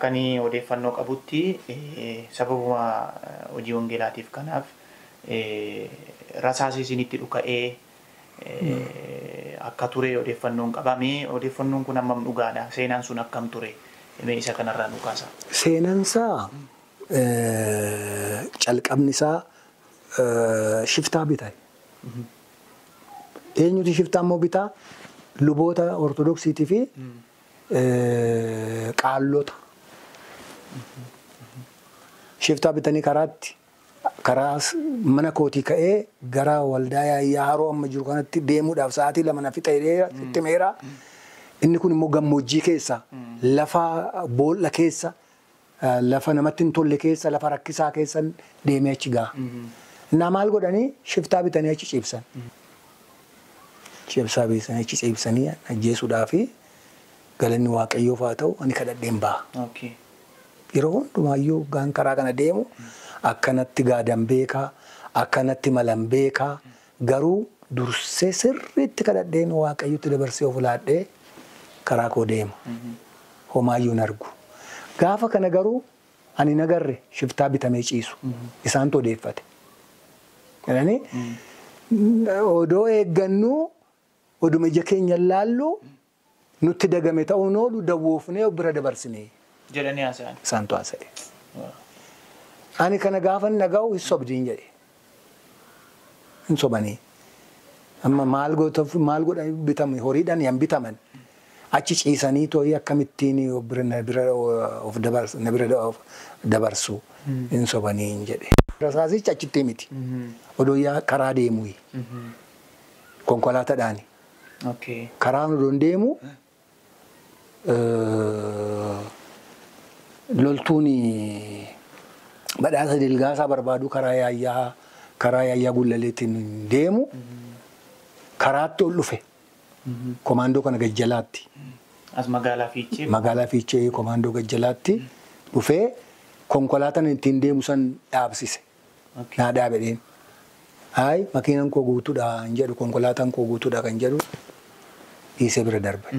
Akka inni odeeffannoo qabutti sababuma hojii wangeelaatiif kanaaf rasaasni isinitti dhuka'ee akka ture odeeffannoon qabame. Odeeffannoon kun hammam dhugaadha? Seenaan sun akkam ture? Mee isa kanarraa nu kaasa. Seenansaa calqabni isaa shiftaa bitaa. Eenyutu shiftaa immoo bitaa? Luboota Ortodoksiitii fi qaallota. Shiftaa bitanii karaatti karaa mana kootii ka'ee gara waldaa Yaayyaa Haroo amma jiru kanatti deemuudhaaf sa'aatii 2 na fixee itti meera. Inni kun immoo gammoojjii keessa, lafa boolla keessa, lafa namatti hin tolle keessa, lafa rakkisaa keessa deemee achi ga'a. Innaa maal godhanii shiftaa bitanii achi ciibsan. Shiftaa bitanii achi ciibsanii ajjeesuudhaa fi galanni Waaqayyoof haa ta'u ani kadhadheen ba'a. Yeroo hundumaayyuu gaan karaa kana deemu akkanatti gaadan beekaa, akkanatti malan beekaa, garuu dursee sirriitti kadhadheen Waaqayyotti dabarsee of laadhee karaa koo deema. Homaayyuu hin argu. Gaafa kana garuu ani nagarre shiftaa bitamee ciisu. Isaantu odeeffate. Jedhanii odoo eeggannuu oduma ija keenya laallu nutti dagame ta'uun oolu dawwoofnee bira dabarsinee. Jedhanii haasa'an. Isaantu haasa'e. Ani kana gaafa dhaga'u hin sobdiin jedhe. Hin sobanii. Amma maal gootuuf maal godhanii bitamu horiidhaan yan bitaman. Achi ciisanii too'ii akkamittiin bira of dabarsu hin sobanii hin jedhe. Rasaasichi achitti miti. Odoo yaa karaa deemuyi. Konkolaataadhaani. Karaan odoon deemu loltuun badhaasa Dilgaasaa barbaadu karaa Yaayyaa Gullaleetiin deemu karaatti ol dhufe. Komaandoo kana gajjalaatti. As magaalaa Fiichee. Magaalaa Fiichee komaandoo gajjalaatti dhufee konkolaataan ittiin deemu san dhaabsise. Naa dhaabedheen. Hayi makiinaan koo guutuudha hin jedhu konkolaataan koo guutuudha kan jedhu dhiisee bira darbe.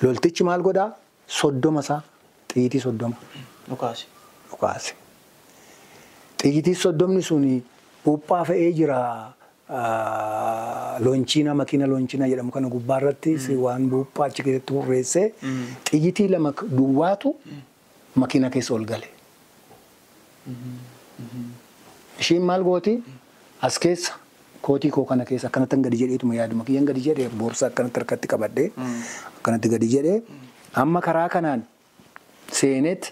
Loltichi maal godhaa? 30 isaa xiyyitii 30. Dhukaase. Dhukaase. Xiyyitii 30 suni buuphaa fe'ee jira. Loonchiina makiina loonchiina jedhamu kana gubbaarratti waan buuphaa achi keessatti hurreessee xiyyitii 2 duwwaatu makiina keessa ol gale. Ishiin maal gooti? As keessa kootii koo kana keessa akkanatti gadi jedheetuma yaaduma kiyyaan gadi jedhee boorsaa akkanatti harkatti qabadhee akkanatti gadi jedhee amma karaa kanaan seenet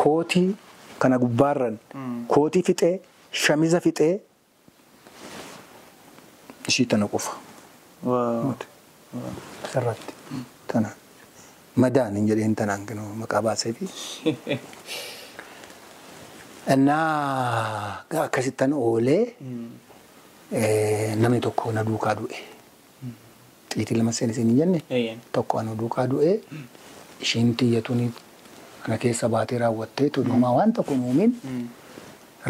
kootii kana gubbaarran kootii fixee shamiza fixee ishii tana qofa. Sirratti tana madaan hin jedheen tanaan kennu maqaa baasee fi. Innaa akkasittan oolee namni tokko na duukaa du'e. Xiyyitii 2 seenee hin jenne tokko na duukaa du'e ishiin xiyyatuun ana keessa baatee raawwattee tudumaa waan tokko muumin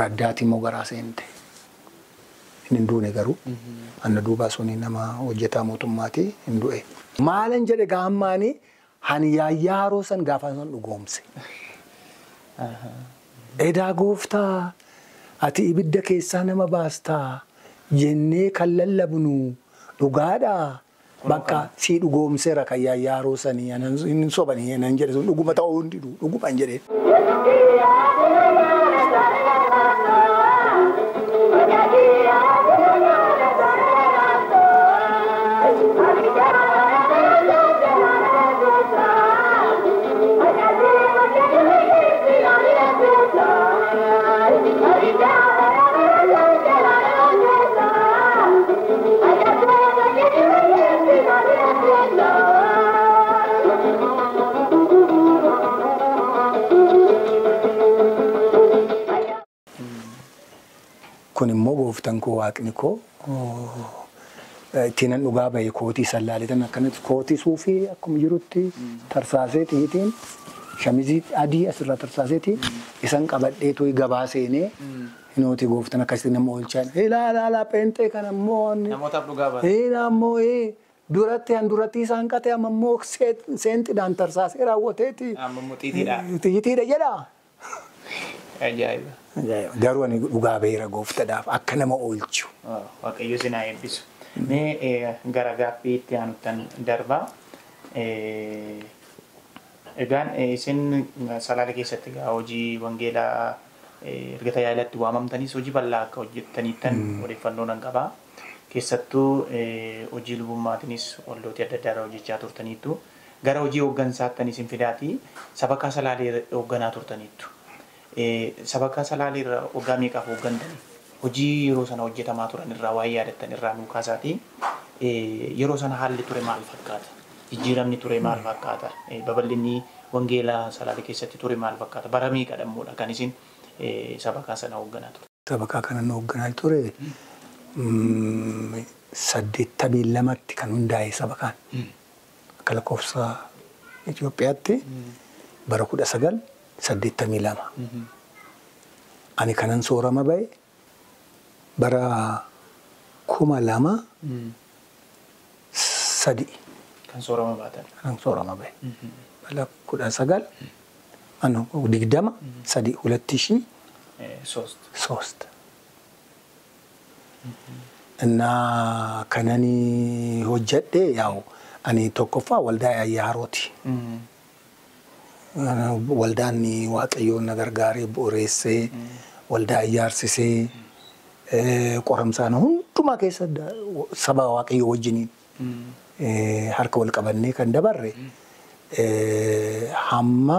raddaatii immoo garaa seente. Inni hin duune garuu anna duubaa suni nama hojjetaa mootummaati hin du'e. Maalan jedhe gaammaanii hani Yaayyaa Haroo san gaafa san dhugoomse. Edaa gooftaa ati ibidda keessaa nama baastaa jennee kan lallabnu dhugaadhaa. Bakka si dhugoomseera kan Yaayyaa Haroo sanii hin sobanii nan jedhe sun dhuguma ta'uu hin didu dhuguma hin jedheen. Kun immoo gooftaan koo waaqni koo ittiin dhugaa bahe kootii sallaaletan akkanatti kootii suufii akkuma jirutti tarsaasee xiyyitiin shamizii adii asirraa tarsaaseeti isan qabadhee tooyi gabaa seenee hinooti gooftaan akkasitti nama oolchaa. Ilaa ilaa pheenxee kana immoo. Namootaaf dhugaa bahe. Ilaa immoo Duratti handuratti isaan qate amma immoo seentiidhaan tarsaasee raawwateeti. Amma immoo xiitiidha. Xiitiidha jedha. Ajaa'iba. Garuu ani dhugaa ba'eera gooftadhaaf akka nama oolchu. Waaqayyo isin haa eebbisu. Mee gara gaaffii itti aanuttan darbaa. Egaan isin Salaale keessatti egaa hojii wangeelaa erga tajaajilatti waamamtanis hojii bal'aa akka hojjettaniittan odeeffannoo nan qabaa. Keessattuu hojii lubummaatiinis waldoota adda addaa irra hojjechaa turtaniittu. Gara hojii hooggansaattan isin fidaatii sabakaa Salaalee hoogganaa turtaniittu. Sabakaa Salaalee irra waggaa meeqaaf hooggantanii? Hojii yeroo sana hojjetamaa turan irraa waa'ee yaadattan irraa nuu kaasaatii. Yeroo sana haalli ture maal fakkaata? Jijjiiramni ture maal fakkaata? Babal'inni wangeelaa Salaalee keessatti ture maal fakkaata? Bara meeqa dhammoodha kan isin sabakaa sana hoogganaa ture? Sabakaa kana hoogganaa ture 82tti kan hundaa'e sabakaan. Akka lakkoofsa Itoophiyaatti bara 1982. Ani kanan soorama ba'e bara 2003. Kan soorama baatan. Kan soorama ba'e. Bara 19 20 3 2003 ሶስት እና kanani hojjedhe yaa'u ani tokkoffaa waldaa Yaayyarooti. Waldaan Waaqayyoon na gargaaree bu'uureessee waldaa ijaarsisee qoramsaan hundumaa keessa saba Waaqayyoo wajjiniin harka wal qabannee kan dabarre hamma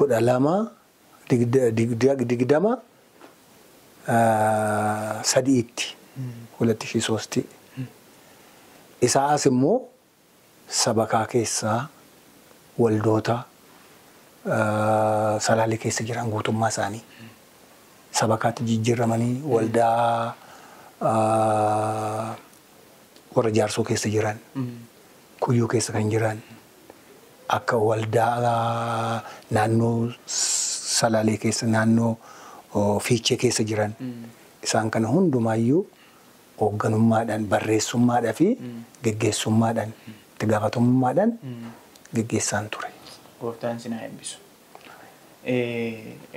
12 20 3tti 2003. Isaa as immoo sabakaa keessaa waldoota Salaalee keessa jiran guutummaa isaanii sabakaatti jijjiiramanii waldaa warra jaarsoo keessa jiran kuyyuu keessa kan jiran akka waldaa naannoo Salaalee keessa naannoo Fiichee keessa jiran isaan kana hundumaayyuu hoogganummaadhaan barreessummaadhaa fi geggeessummaadhaan itti gaafatamummaadhaan geggeessaan ture. Gooftaan isin haa eebbisu.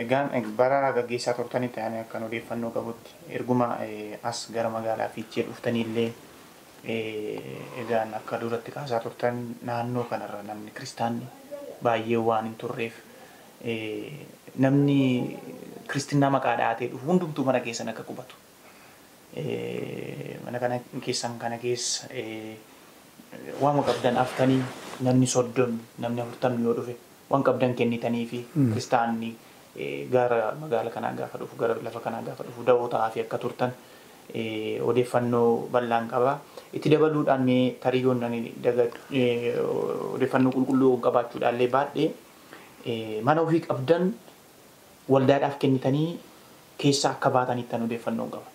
Egaan bara gaggeessaa turtanitti ani akkan odeeffannoo qabutti erguma as gara magaalaa Fiichee dhuftaniillee egaan akka duratti kaasaa turtan naannoo kanarra namni kiristaanni baay'ee waan hin turreef namni kiristinnaa maqaa dhahatee dhufu hundumtuu mana keessan akka qubatu. Mana kana keessan kana keessa waan qabdan aftanii namni 30 namni 40 yoo dhufe waan qabdan kennitanii fi kiristaanni gara magaala kanaa gaafa dhufu gara lafa kanaa gaafa dhufu da'oo ta'aa fi akka turtan odeeffannoo bal'aan qaba. Itti dabaluudhaan mee tariyyoon odeeffannoo qulqulluu qabaachuudhaan illee baadhee mana ofii qabdan waldaadhaaf kennitanii keessa akka baataniittan odeeffannoo qaba.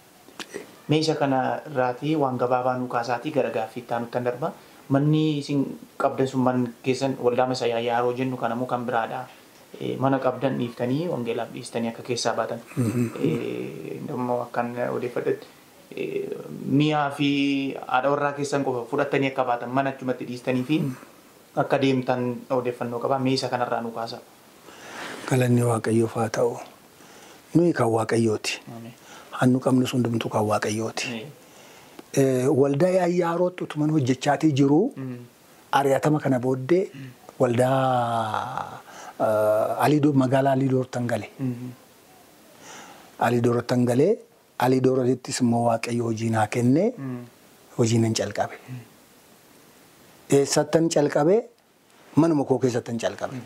Meeshaa kana irraatii waan gabaabaa nuu kaasaatii gara gaaffii itti aanuttan darba. Manni isin qabdan sun man keessan waldaa masa Yaayyaaroo jennu kanammoo kan biraadha. Mana qabdan dhiiftanii wangeelaaf dhiistanii akka keessaa baatan. Immoo akkan odeeffadhetti mi'aa fi haadha warraa keessan qofa fudhattanii akka baatan mana achumatti dhiistanii fi akka deemtan odeeffannoo qaba. Meeshaa kanarraa nuu kaasa. Galanni Waaqayyoof haa ta'u. Nuyi kan Waaqayyooti. Hannu qabnu sun hundumtuu kan Waaqayyooti. Waldaa Yaayyaarootti utuman hojjechaatii jiru ari'atama kana booddee waldaa magaalaa Aliidoortan gale. Aliidoortan galee Aliidoorottis immoo Waaqayyo hojii naa kennee hojii nan calqabe. Eessattan calqabe? Manuma koo keessattan calqabe.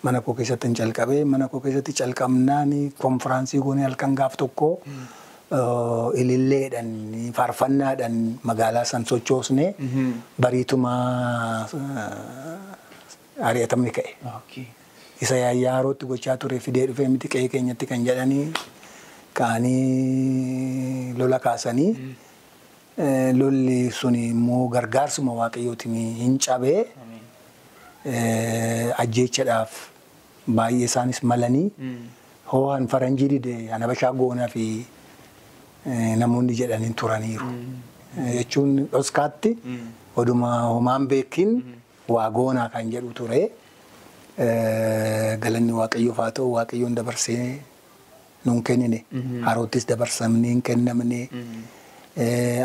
Mana koo keessatti calqabe, mana koo keessatti calqabnaan konfiraansii goonee halkan gaaf tokko ililleedhaan faarfannaadhaan magaalaa san sochoosne bariituma ari'atamni ka'e. Isa Yaayyaarootti gochaa ture fidee dhufee miti qe'ee keenyatti kan jedhanii ka'anii lola kaasanii lolli sun immoo gargaarsuma Waaqayyootiin hin cabee ajjeechaadhaaf baay'ee isaanis malanii hoo'an faranjii dide anabashaa goonaa fi Namoonni jedhanii turaniiru. Jechuun dhoskaatti oduma homaan beekin waa goonaa kan jedhu ture. Galanni Waaqayyoof haa ta'u, Waaqayyoon dabarsee nuun kennine. Haroottis dabarsamnee hin kennamne.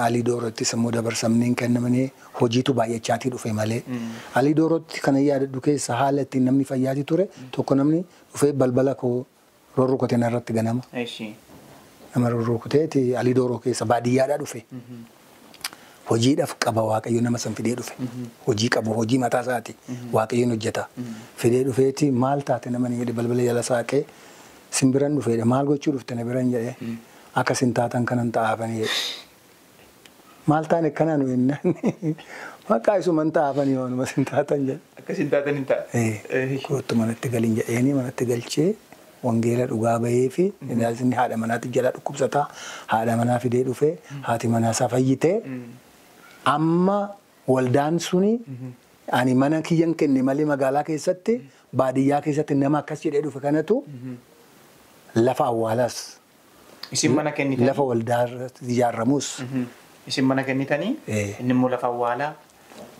Alii Doorottis immoo dabarsamnee hin kennamne. Hojiitu baay'achaatii dhufe malee. Alii Doorotti kana yaadadhu keessa haala ittiin namni fayyaatii ture tokko namni dhufee balbala koo rorrukute narratti ganama. Nama rorrukuteeti Alii Dooroo keessa baadiyyaadhaa dhufe. Hojiidhaaf qaba Waaqayyo nama san fidee dhufe. Hojii qabu, hojii mataa isaati. Waaqayyoon hojjeta. Fidee dhufeeti maal taate nama ni jedhe balbala jala saaqee simbiran dhufeedha. Maal gochuu dhufte na biran jedhe. Akka sin taatan kanan ta'aafanii jedhe. Maal taane kanaan jennaan maqaa isuman ta'aafanii waanuma sin taatan jedhe. Akka sin taatan hin ta'a. Kootu manatti galin jedheeni manatti galchee wangeela dhugaa bahee fi inni haadha manaatti jala dhukkubsataa haadha manaa fidee dhufee haati manaa isaa fayyitee amma waldaan suni ani mana kiyyan kenne malee magaalaa keessatti baadiyyaa keessatti nama akkas jedhee dhufe kanatu lafa awwaalaas. Isin mana kennitanii? Lafa waldaa ijaaramus. Isin mana kennitanii? Inni immoo lafa awwaalaa?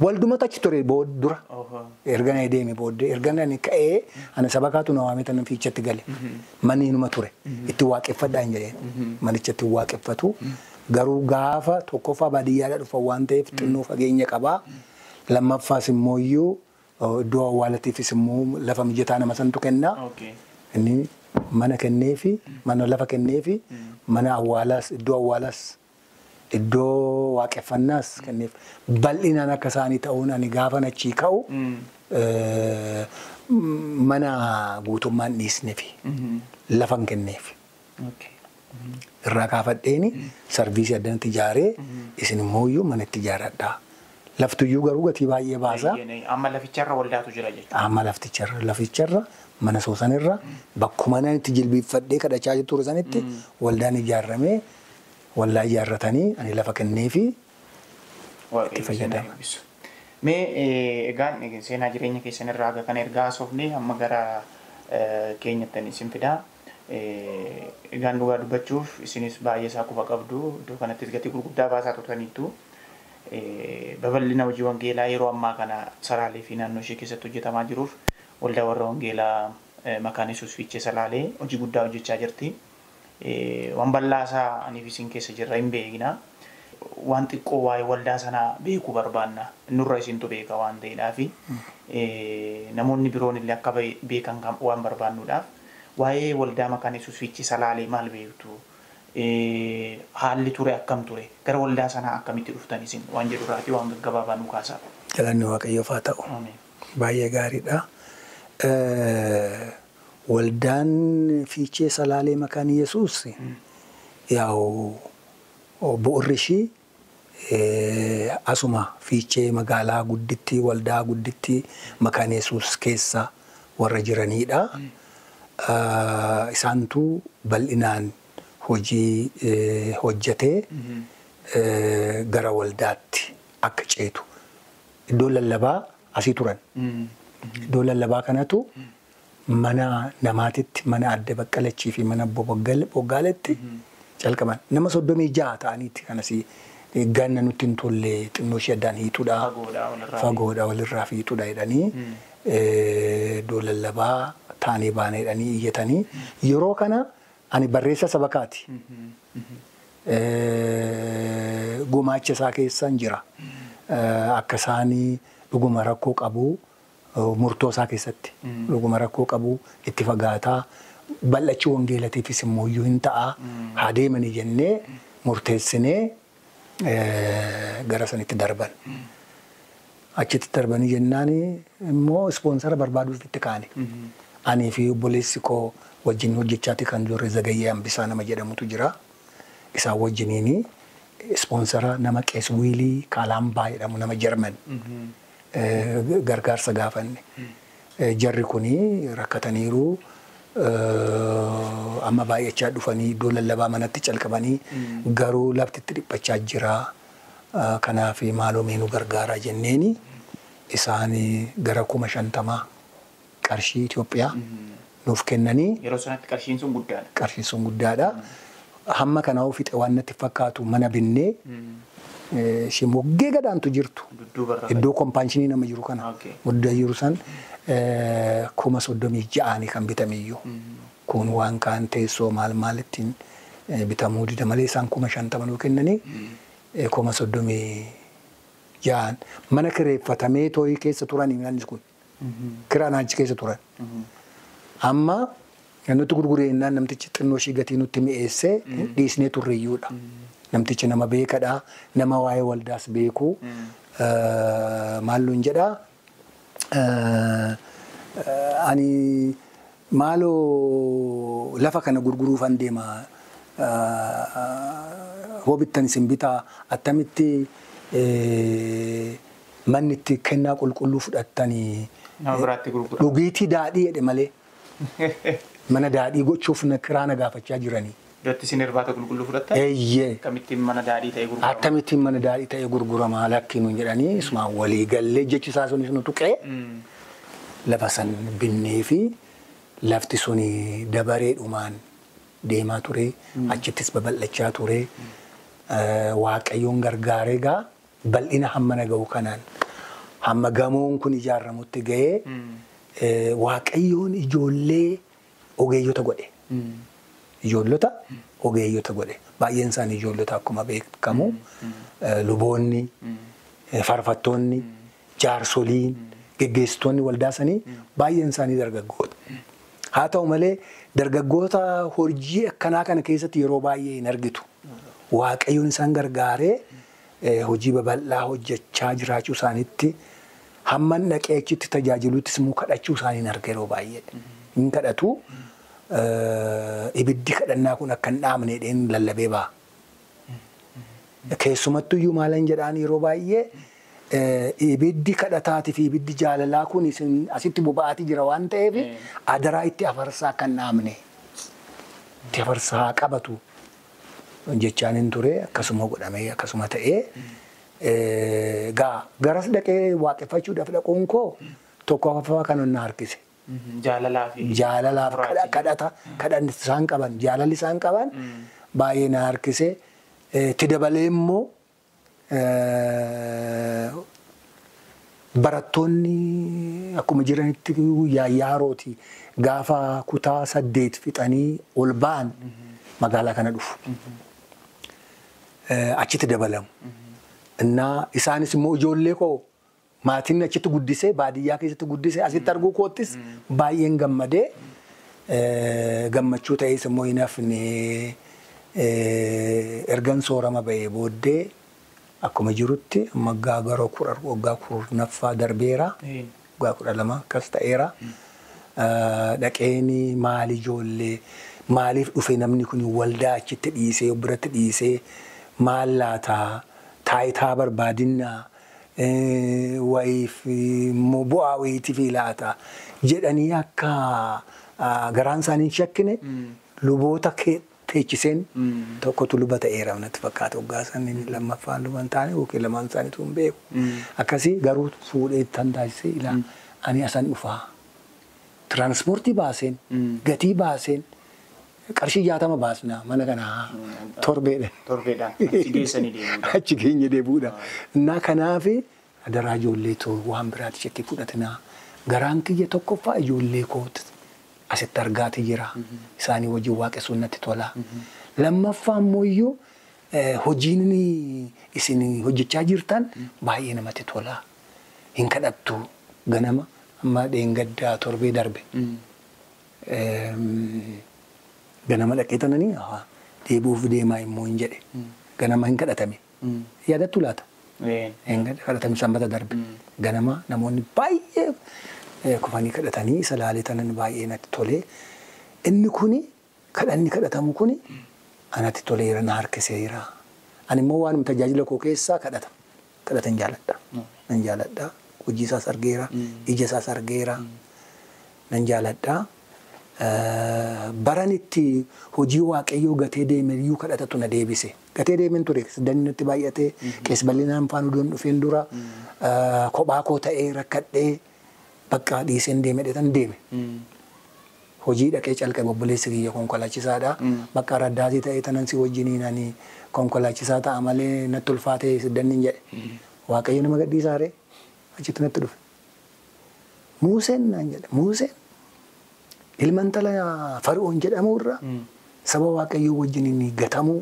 Waldumatu achi ture dura. Erga na deeme booddee erga ani ka'ee ana sabakaatu na waamee tanan fiichatti gale. Manni inuma ture. Itti waaqeffadhaa hin jedheen. Manicha itti waaqeffatu. Garuu gaafa tokkoffaa baadiyyaadhaa dhufan waan ta'eef xinnoo fageenya qabaa. Lammaffaas immoo iyyuu iddoo awwaalatiifis immoo lafa mijataa nama santu kennaa. Inni mana kenneefi mana lafa kenneefi mana awwaalaas iddoo awwaalaas iddoo waaqeffannaas kenneef bal'inaan akka isaanii ta'uun ani gaafa achii ka'u mana guutummaan dhiisneefi lafan kenneef. Irraa kaafadheeni sarviisii addanatti ijaaree isin immoo iyyuu mana itti ijaaradhaa. Laftuyyuu garuu gatii baay'ee baasa. Amma laficharra waldaatu jira jechuudha. Amma laficharra mana soosanirra bakkuma nan itti jilbiiffadhee kadhachaa ture sanitti waldaan ijaaramee waldaa ijaarratanii ani lafa kenneefi itti fayyadama. Mee egaan seenaa jireenya keessan irraa haga kana ergaa haasofne amma gara keenyatti isin fidaa. Egaan dhugaa dubbachuuf isinis baay'ee isaa quba qabdu iddoo kanattis gatii gurguddaa baasaa turtaniitu. Babal'ina hojii wangeelaa yeroo ammaa kana Salaalee fi naannoo ishee keessatti hojjetamaa jiruuf waldaa warra wangeelaa Makaana Yesuus Fiichee Salaalee hojii guddaa hojjechaa jirti. Waan bal'aa isaa aniif isin keessa jirra hin beekna. Waan xiqqoo waa'ee waldaa sanaa beekuu barbaanna. Nurra isintu beeka waan ta'eedhaaf namoonni biroon illee akka beekan waan barbaannuudhaaf waa'ee waldaa Makaana Yesuus Fiichee Salaalee maal beektu? Haalli ture akkam ture? Gara waldaa sanaa akkamitti dhuftan isin waan jedhurraatii waan gaggabaabaa nu kaasaa. Galanni Waaqayyoof haa ta'u. Baay'ee gaariidha. Waldaan Fiichee Salaalee Makaana Yesuus yaa'u bu'urri ishii asuma Fiichee magaalaa gudditti waldaa gudditti Makaana Yesuus keessa warra jiranidha. Isaantu bal'inaan hojii hojjetee gara waldaatti akka ceetu. Iddoo lallabaa asii turan. Iddoo lallabaa kanatu mana namaatitti mana adda Baqqalachii fi mana Boggaaletti calqaban. Nama 36 ta'aniiti kanas ganna nutti hin tolle xinnoo ishee addaan hiituudha. Fagoodha walirraa fiituudha jedhanii iddoo lallabaa taanee baana jedhanii iyyatanii. Yeroo kana ani barreessa sabakaati. Gumaacha isaa keessan jira. Akka isaanii dhuguma rakkoo qabu murtoo isaa keessatti dhuguma rakkoo qabu itti fagaataa bal'achuu wangeelatiifis immoo iyyuu hin ta'a haa deemanii jennee murteessinee gara sanitti darban. Achitti darbanii jennaan immoo ispoonsara barbaaduuf itti kaane. Ani fi obboleessi koo wajjin hojjechaati kan jirre Zagayyee Hambisaa nama jedhamutu jira. Isaan wajjiniini ispoonsara nama Qees Wiilii Kaalaambaa jedhamu nama Jarman gargaarsa gaafanne. Jarri kuni rakkataniiru amma baay'achaa dhufanii iddoo lallabaa manatti calqabanii garuu laftitti dhiphachaa jira. Kanaaf maaloo mee nu gargaaraa jenneeni isaan gara 50,000 qarshii Itoophiyaa nuuf kennanii. Yeroo sanatti qarshiin sun guddaadha. Qarshiin sun guddaadha. Hamma kanaa ofiixe waan natti fakkaatu mana binnee ishee moggee gadaantu jirtu. Iddoo kompaanshinii nama jiru kana. Mudda jiru san 36,000 kan bitamiyyuu. Kun waan kaan teessoo maal maal ittiin bitamuu dida malee isaan 50,000 nuu kennanii 36,000 mana kireeffatamee tooyii keessa turanii manni kun. Kiraan achi keessa turan. Amma nutti gurgureennaan namtichi xinnoo ishii gatii nutti mi'eessee dhiisnee turreeyyuudha. Namtichi nama beekadha, nama waa'ee waldaas beeku. Maalluun jedhaa ani maaloo lafa kana gurguruufan deema hoobittan isin bitaa attamitti manni itti kennaa qulqulluu fudhattanii dhugiitii daadhii jedhe malee mana daadhii gochuuf kiraa na gaafachaa jiranii. Iddootti isin irbaata qulqulluu fudhattan? Eeyyee. Akkamittiin mana daadhii ta'ee gurgurama? Akkamittiin mana daadhii ta'ee gurgurama lakki nuun jedhanii isuma walii gallee jechi isaa sunis nu tuqee lafa san binnee fi lafti suni dabareedhumaan deemaa ture achittis babal'achaa ture Waaqayyoon gargaaree gaa bal'ina hamma na ga'u kanaan hamma gamoon kun ijaaramutti ga'ee Waaqayyoon ijoollee ogeeyyota godhe. Ijoollota ogeeyyota godhe. Baay'een isaanii ijoollota akkuma beekamu luboonni, faarfattoonni, jaarsoliin, geggeessitoonni waldaa sanii baay'een isaanii dargaggoota. Haa ta'u malee dargaggoota hojii akkanaa kana keessatti yeroo baay'ee hin argitu. Waaqayyoon isaan gargaaree hojii babal'aa hojjechaa jiraachuu isaaniitti hamman dhaqee achitti tajaajiluttis immoo kadhachuu isaanii hin arge yeroo baay'ee. Hin kadhatu. Ibiddi kadhannaa kun akka hin dhaamne jedheen lallabee ba'a. Keessumattuyyuu maalan jedhaan yeroo baay'ee ibiddi kadhataatii fi ibiddi jaalalaa kun asitti boba'aatii jira waan ta'eef adaraa itti afarsaa akka hin dhaamne itti afarsaa qabatu jechaan hin ture akkasuma godhamee akkasuma ta'ee gaa garas dhaqee waaqeffachuudhaaf dhaquun koo tokkoffaa kan na harkise. Jaalalaaf kadhata isaan qaban jaalalli isaan qaban baay'ee na harkise. Itti dabalee immoo barattoonni akkuma jiranitti yaayaarooti gaafa kutaa 8 fixanii ol ba'an magaalaa kana dhufu. Achitti dabalamu. Innaa isaanis immoo ijoollee koo maatiin achitti guddisee baadiyyaa keessatti guddisee asitti arguu koottis baay'een gammadee gammachuu ta'ees immoo hin hafne ergan soorama ba'ee booddee akkuma jirutti amma gara waggaa 10ffaa darbeera waggaa 12 akkas ta'eera. Dhaqeen maal ijoollee maaliif dhufe namni kun waldaa achitti dhiisee biratti dhiisee maal laataa taayitaa barbaadinnaa wayiif immoo bu'aa wayiitiif laata jedhanii akka garaan isaanii hin shakkine luboota teechiseen tokkotu luba ta'eera natti fakkaata waggaa san lammaffaan luba hin taane yookiin lamaan isaaniitu hin beeku. Akkasii garuu fuudhee tan taasisee ilaa ani asan dhufaa. Tiraanspoortii baaseen gatii baaseen qarshii 60 baasna mana kanaa torbeedhaan. Torbeedhaan achi geessanii deebi'uudha. Achi keenya deebi'uudha. Innaa kanaaf adaraa ijoollee too waan biraatti shakkii fudhatinaa. Garaan kiyya tokkoffaa ijoollee kooti asitti argaati jira. Isaanii wajjin waaqessuun natti tola. Lammaffaa immoo iyyuu hojiin isin hojjechaa jirtan baay'ee namatti tola. Hin kadhattu ganama amma dheengaddaa torbee darbe. Ganama dhaqee tananii deebi'uuf deemaa immoo hin jedhe. Ganama hin kadhatame. Yaadattu laata? Kadhatame sanbata darbe. Ganama namoonni baay'ee kufanii kadhatanii isa laalee tanan baay'ee natti tolee. Inni kuni kadhanni kadhatamu kuni anatti toleera na harkiseera. Ani immoo waanuma tajaajila koo keessaa kadhata. Kadhatan jaaladha. Nan jaaladha. Hojii isaas argeera. Ija isaas argeera. Nan jaaladha. Baran itti hojii waaqayyoo gatee deeme iyyuu kadhatatu na deebise. Gatee deemeen ture danni natti baay'atee keessa bal'inaan faana odoon dhufeen dura kophaa koo ta'ee rakkadhee bakka dhiiseen deeme dheetan deeme. Hojii dhaqee calqabe obboleessi kiyya konkolaachisaadha. Bakka raddaatii ta'ee tanan si wajjiniin ani konkolaachisaa ta'a malee natti ulfaatee siddanni jedhe. Waaqayyo nama gadhiisaa ree achitti natti dhufe. Muuseen naan jedhe Muuseen ilma intala Fara'oon jedhamu irraa saba Waaqayyoo wajjiniin gatamuu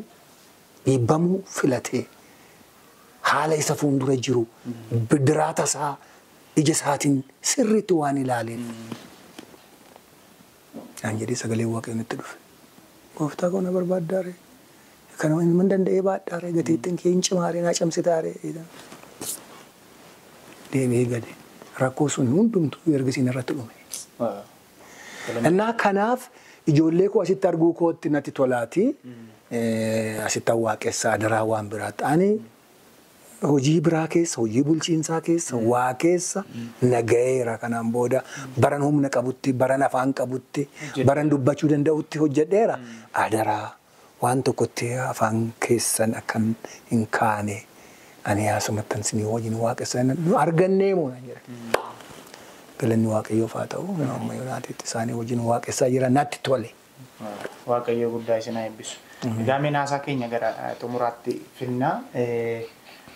dhiibbamuu filatee haala isa fuuldura jiru bidiraata isaa ija isaatiin sirriitti waan ilaaleef. Naan jedhee sagalee Waaqayyoo natti dhufe. Gooftaa koo na barbaaddaa ree? Kana ilma danda'ee baadhaa ree? Gateettiin kee hin cimaa ree? Naa camsitaa ree? Deebi'ee gade. Rakkoo sun hundumtuu ergasiin irratti dhume. Innaa kanaaf ijoollee koo asitti arguu kootti natti tolaati. Asitti waaqessaa daraa waan biraatti. Ani hojii biraa keessa, hojii bulchiinsaa keessa, waa keessa naga'eera kanaan booda baran humna qabutti, baran afaan qabutti, baran dubbachuu danda'utti hojjedheera. Adaraa waan tokkotti afaan keessan akkan hin kaane ani haasumattan sinii wajjin waaqessan nu argannee moo naan jedhe. Galanni Waaqayyoof haa ta'u amma yoonaatitti isaanii wajjin waaqessaa jira natti tole. Waaqayyo guddaa isin haa eebbisu. Egaa mee haasaa keenya gara xumuraatti finnaa.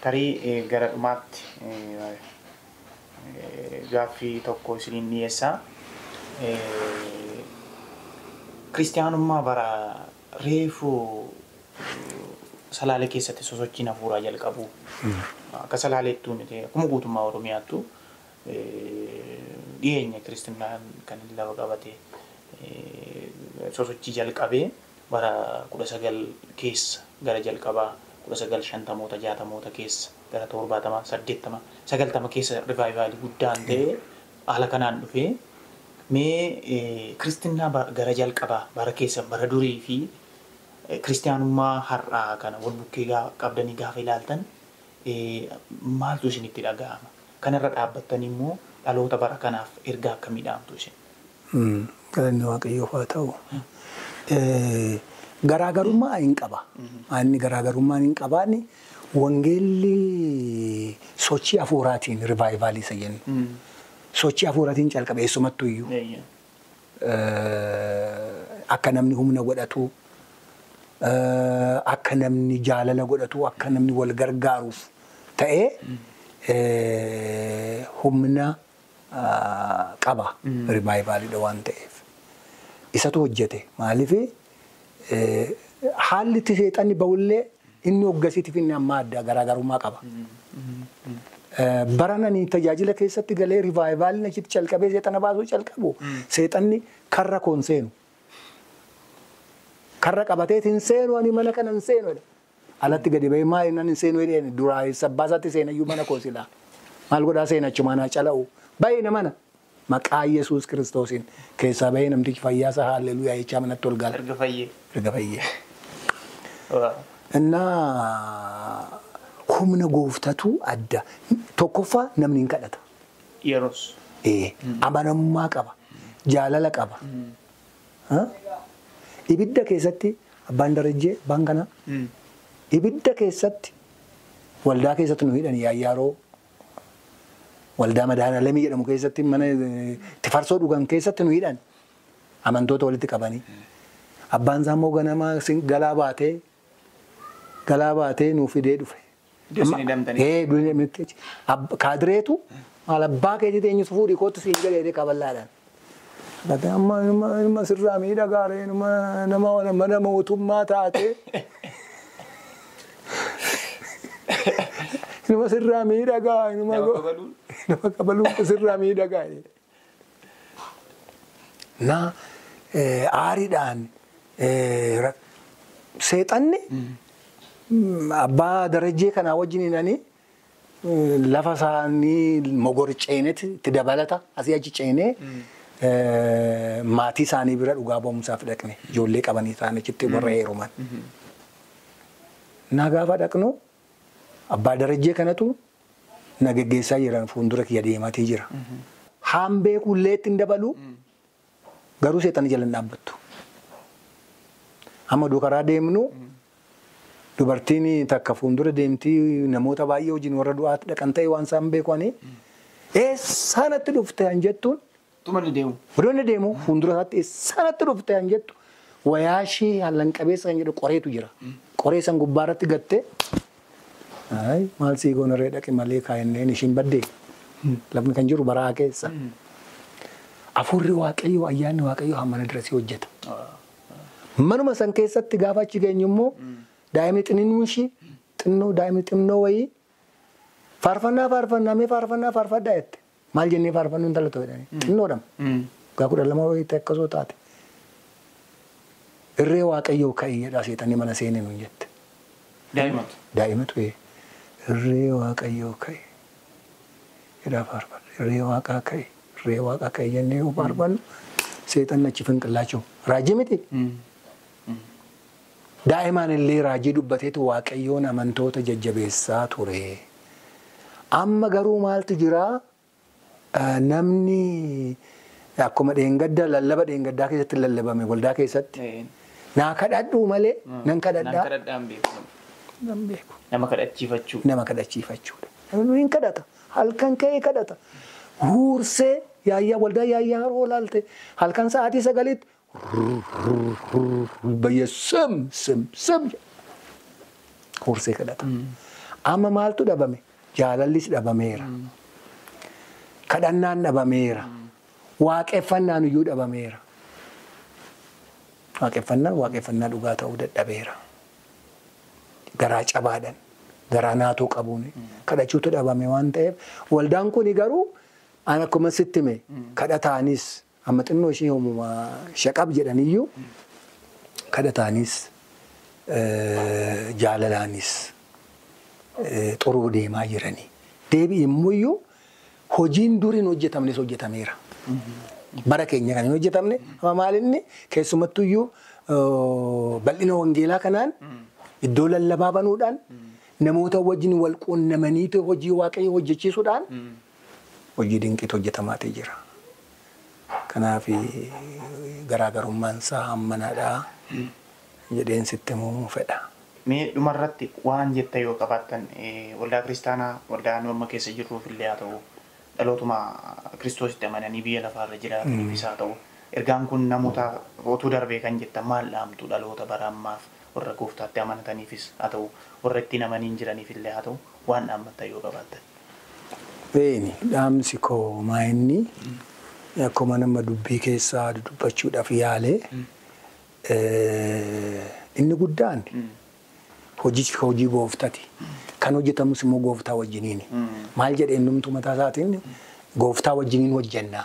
Tarii gara dhumaatti gaaffii tokko isiniin dhiyeessaa. Kiristiyaanummaa bara reefuu Salaalee keessatti sosochiin hafuuraa jalqabu. Akka Salaaleettuu miti akkuma guutummaa Oromiyaattu dhiyeenya kiristinnaan kan inni lafa qabate sosochii jalqabee bara 19 keessa gara jalqabaa 1950moota 60moota keessa gara 70 80 90 keessa rivaayivaalii guddaan ta'e haala kanaan dhufee mee kiristinnaa gara jalqabaa bara keessa bara durii fi kiristiyaanummaa har'aa kana wal bukkee qabdanii gaafa ilaaltan maaltu isinitti dhaga'ama? Kanarra dhaabbattanii immoo dhaloota bara kanaaf ergaa akkamii dhaamtu isin? Galanni Waaqayyoof haa ta'u. Garaagarummaa hin qaba. Inni garaagarummaa hin qabaanne wangeelli sochii hafuuraatiin rivaayivaalii isa jennu. Sochii hafuuraatiin calqabe eessumattuu iyyuu. Akka namni humna godhatu, akka namni jaalala godhatu, akka namni wal gargaaruuf ta'ee humna qaba rivaayivaaliidha waan ta'eef. Isatu hojjete maaliif haalli itti seexanni ba'ullee inni hoggasiitiif inni amma adda garaagarummaa qaba. Baranani tajaajila keessatti galee rivaayivaaliin achitti calqabee seexana baasuu calqabu seexanni karra koon seenu. Karra qabateet hin seenu ani mana kana hin seenu. Alatti gadi ba'ee maal inni hin seenu jedheen duraa sabbaasaatti seenayyuu mana koo silaa. Maal godhaa seena achumaan haa cala'u. Baay'ee mana maqaa Yesuus Kiristoosiin keessaa ba'ee namtichi fayyaasaa haalleluuyaa jechaa manatti ol gala. Erga fayyee. Erga fayyee. Innaa humna gooftatu adda. Tokkoffaa namni hin kadhata. Yeroos. Amanamummaa qaba. Jaalala qaba. Ibidda keessatti abbaan Darajjee abbaan kanaa ibidda keessatti waldaa keessatti nu hidhan yaayyaaroo waldaa Madaanalamii jedhamu keessatti mana tifarsoo dhugan keessatti nu hidhan amantoota walitti qabanii. Abbaan isaa immoo ganama galaa baatee nuu fidee dhufe. Kaadireetu maal abbaa keetii eenyutu fuudhii kootu siin jedhee kaballaadhaan. Amma ilma sirraa miidhagaa ree nama mana mootummaa taate. Ilma sirraa miidhagaa nama kabaluun sirraa miidhagaa. Na aariidhaan seexanni abbaa Darajjee kanaa wajjin ani lafa isaanii mogor ceenetti itti dabalata asii achi ceenee maatii isaanii bira dhugaa ba'umsaaf dhaqne ijoollee qabanii isaan achitti warra heeruman. Na gaafa dhaqnu abbaa Darajjee kanatu na geggeessaa jiran fuuldura kiyya deematii jira. Haan beekullee ittiin dabalu garuu seexanni jala hin dhaabbattu. Amma karaa deemnu dubartiin takka fuuldura deemtii namoota baay'ee wajjin warra du'aatti dhaqan ta'e waan isaan beekanii eessaanatti dhufte an jettuun Tumanni deemu. Odoonni deemu fuuldura isaatti sanatti dhufte kan jettu wayaashii hallan qabeessa kan jedhu qoreetu jira. Qoree san gubbaa irratti gattee maal sii goonarree dhaqe malee kaayenneen ishiin baddee lafni kan jiru baraa keessa. Afuurri Waaqayyoo ayyaanni Waaqayyoo hammana dirasii hojjeta. Manuma san keessatti gaafa achi geenyu immoo daa'imni xinninuun ishii xinnoo daa'imni xinnoo wayii faarfannaa faarfannaa mee faarfannaa faarfadhaa jette. Maal jennee faarfannu intala ta'u jedhanii xinnoodha. Waggaa 12 wayii ta'e akkasoo taate. Irree Waaqayyoo ka'ii jedhaa seexanni mana seenee nuun jette. Daa'imatu. Daa'imatu irree Waaqayyoo ka'ii jedhaa faarfanna. Irree Waaqaa ka'ii irree Waaqaa ka'ii jennee yoo faarfannu seexanni achi finqillaachuu. Raajii miti. Daa'imaan illee raajii dubbateetu Waaqayyoon amantoota jajjabeessaa ture. Amma garuu maaltu jiraa? Namni akkuma dheengaddaa lallaba dheengaddaa keessatti lallabame waldaa keessatti naa kadhadhuu malee nan kadhadhaa. Nan beeku. Nama kadhachiifachuu. Nama kadhachiifachuudha. Namni hin kadhata. Halkan ka'ee kadhata. Huursee yaayyaa waldaa yaayyaa haroo laalte halkan sa'aatii 9tti bayyee sim sim sim huursee kadhata. Amma maaltu dhabame? Jaalallis dhabameera. Kadhannaan dhabameera. Waaqeffannaan iyyuu dhabameera. Waaqeffannaan waaqeffannaa dhugaa ta'uu dadhabeera. Garaa cabaadhaan, garaa naatoo qabuun kadhachuutu dhabame waan ta'eef waldaan kun garuu an akkuma sitti hime kadhataanis amma xinnoo ishee hoomuma shaqab jedhaniyyuu kadhataanis jaalalaanis xuruu deemaa jiranii. Deebii immoo hojiin duriin hojjetamnes hojjetameera. Bara keenya kan hin hojjetamne amma maalinni keessumattuyyuu bal'ina wangeelaa kanaan iddoo lallabaa banuudhaan namoota wajjin wal quunnamaniitu hojii Waaqayyoo hojjechiisuudhaan hojii dinqiitu hojjetamaatee jira. Kanaaf garaagarummaan isaa hammanaadha jedheen sitti himuu fedha. Mee dhumarratti waan jetta yoo qabaattan waldaa kiristaanaa waldaa nu amma keessa jirruuf illee haa ta'u dhalootuma Kiristoositti amananii biyya lafaarra jiraataniifis haa ta'u ergaan kun namoota otuu darbee kan jettan maal dhaamtu dhaloota bara ammaaf warra gooftaatti amanataniifis haa ta'u warra ittiin amaniin jiraniif illee haa ta'u waan dhaammattan yoo qabaattan. Beeni dhaamsi koo maa inni akkuma nama dubbii keessaa dubbachuudhaaf yaalee inni guddaan hojii gooftati. Kan hojjetamus immoo gooftaa wajjiniini. Maal jedhee innumtuu mataa isaatiin gooftaa wajjiniin hojjennaa.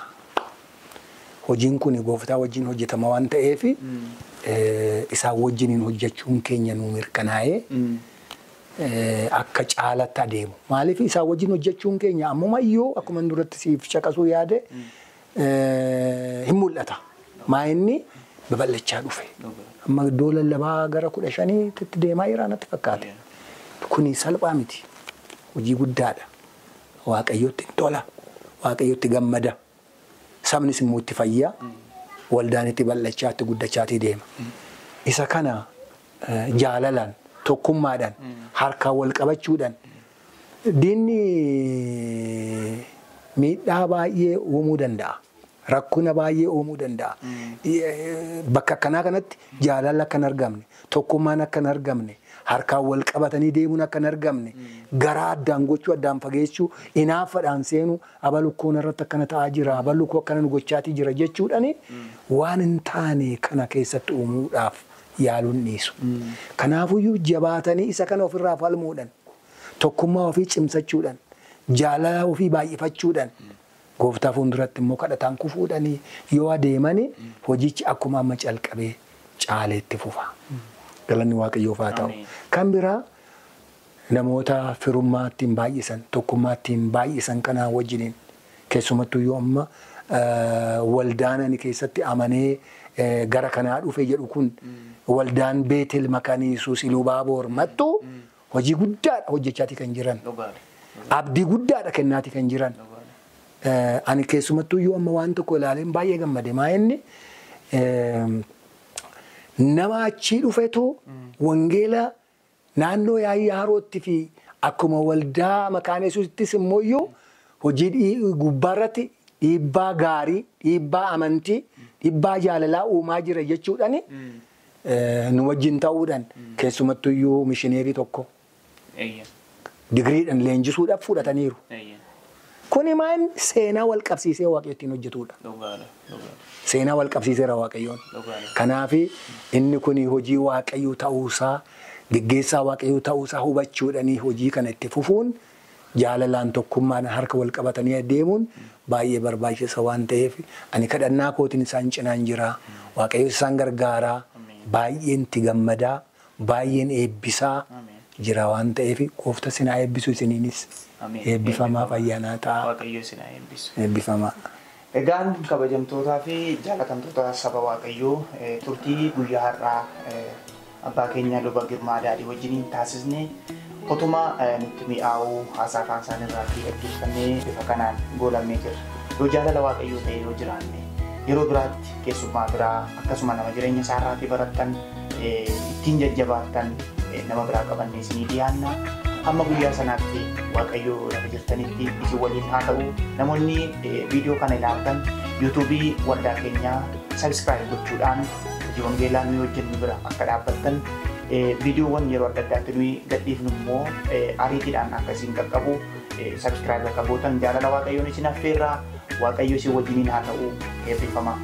Hojiin kun gooftaa wajjin hojjetama waan ta'eef isaan wajjiniin hojjechuun keenya nuu mirkanaa'ee akka caalatti adeemu. Maaliif isaan wajjin hojjechuun keenya ammumayyuu akkuma duratti siif caqasuu yaade hin mul'ata. Maa inni babal'achaa dhufe. Amma iddoo lallabaa gara 15tti deemaa jira natti fakkaate. Kuni salphaa miti. Hojii guddaadha. Waaqayyotti tola. Waaqayyotti gammada. Sabnis immoo itti fayyaa. Waldaan itti bal'achaa itti guddachaatii deema. Isa kana jaalalaan tokkummaadhaan harkaan wal qabachuudhaan diinni miidhaa baay'ee uumuu danda'a. Rakkina baay'ee uumuu danda'a. Bakka akkanaa kanatti jaalalli akka hin argamne, tokkummaan akka hin argamne, harkaan wal qabatanii deemuun akka hin argamne, garaa addaan gochuu, addaan fageessuu, hinaafadhaan seenuu, abalukkoon irratti akkana ta'aa jira, abalukkoo akkana nu gochaatii jira jechuudhaan waan hin taane kana keessatti uumuudhaaf yaaluun dhiisu. Kanaafuyyuu jabaatanii isa kana ofirraa falmuudhaan, tokkummaa ofii cimsachuudhaan, jaalala ofii baay'ifachuudhaan gooftaa fuulduratti immoo kadhataan kufuudhanii yoo adeemani hojichi akkuma amma calqabee caaleetti fufa. Galanni Waaqayyoof haa ta'u. Kan biraa namoota firummaa ittiin baay'isan, tokkummaa ittiin baay'isan kanaa wajjiniin keessumattuu yoo amma waldaan ani keessatti amanee gara kanaa dhufe jedhu kun waldaan Beetel Makaanii Yesuus Ilubaaboor mattu hojii guddaadha hojjechaatii kan jiran. Abdii guddaadha kennaatii kan jiran. Ani keessumattuu yoo amma waan tokko ilaaleen baay'ee gammade. Maa inni nama achii dhufetu wangeela naannoo yaayyaa harootti fi akkuma waldaa Makaana Yesuusittis immoo iyyuu hojii gubbaarratti Dhiibbaa gaarii, dhiibbaa amantii, dhiibbaa jaalalaa uumaa jira jechuudhaan nu wajjin ta'uudhaan keessumattuyyuu mishineerii tokko digiriidhaan leenjisuudhaaf fudhataniiru. Kuni maal seenaa wal qabsiisee Waaqayyo ittiin hojjetudha. Seenaa wal qabsiiseera Waaqayyoon. Kanaaf inni kun hojii Waaqayyoo ta'uusaa, geggeessaa Waaqayyoo ta'uusaa hubachuudhaan hojii kana itti fufuun jaalalaan tokkummaan harka wal qabatanii adeemuun baay'ee barbaachisa waan ta'eef ani kadhannaa kootiin isaan cinaan jira. Waaqayyo isaan gargaaraa, baay'een itti gammadaa, baay'een eebbisaa jira waan ta'eef gooftaa isin haa eebbisu isiniinis. Eebbifamaa fayyaanaa ta'a. Waaqayyo isin haa eebbisu. Eebbifamaa. Egaan kabajamtootaa fi jaalatamtoota saba Waaqayyoo, turtii guyyaa har'aa abbaa keenya Luba Girmaa Daadhii wajjiniin taasisne otuma nutti mi'aawuu haasaa afaan isaanii irraa dhaggeeffannee bifa kanaan goolamnee jirra. Yoo jaalala Waaqayyoo ta'e yoo jiraanne yeroo biraatti keessummaa biraa akkasuma nama jireenya isaa irraatii barattan ittiin jajjabaattan nama biraa qabannee isinii dhiyaanna. Hamma guyyaa sanaatti Waaqayyoo lafa jirtanitti isin waliin haa ta'u. Namoonni viidiyoo kana ilaaltan yuutuubii waldaa keenyaa sabiskiraayib gochuudhaan hojii wangeelaa nuyi hojjennu bira akka dhaabbattan, viidiyoowwan yeroo adda addaatti nuyi gadhiifnu immoo ariitiidhaan akka isin qaqqabu sabiskiraayib akka gootan jaalala Waaqayyoon isin affeerraa. Waaqayyo isin wajjiniin haa ta'u. Eebbifamaa.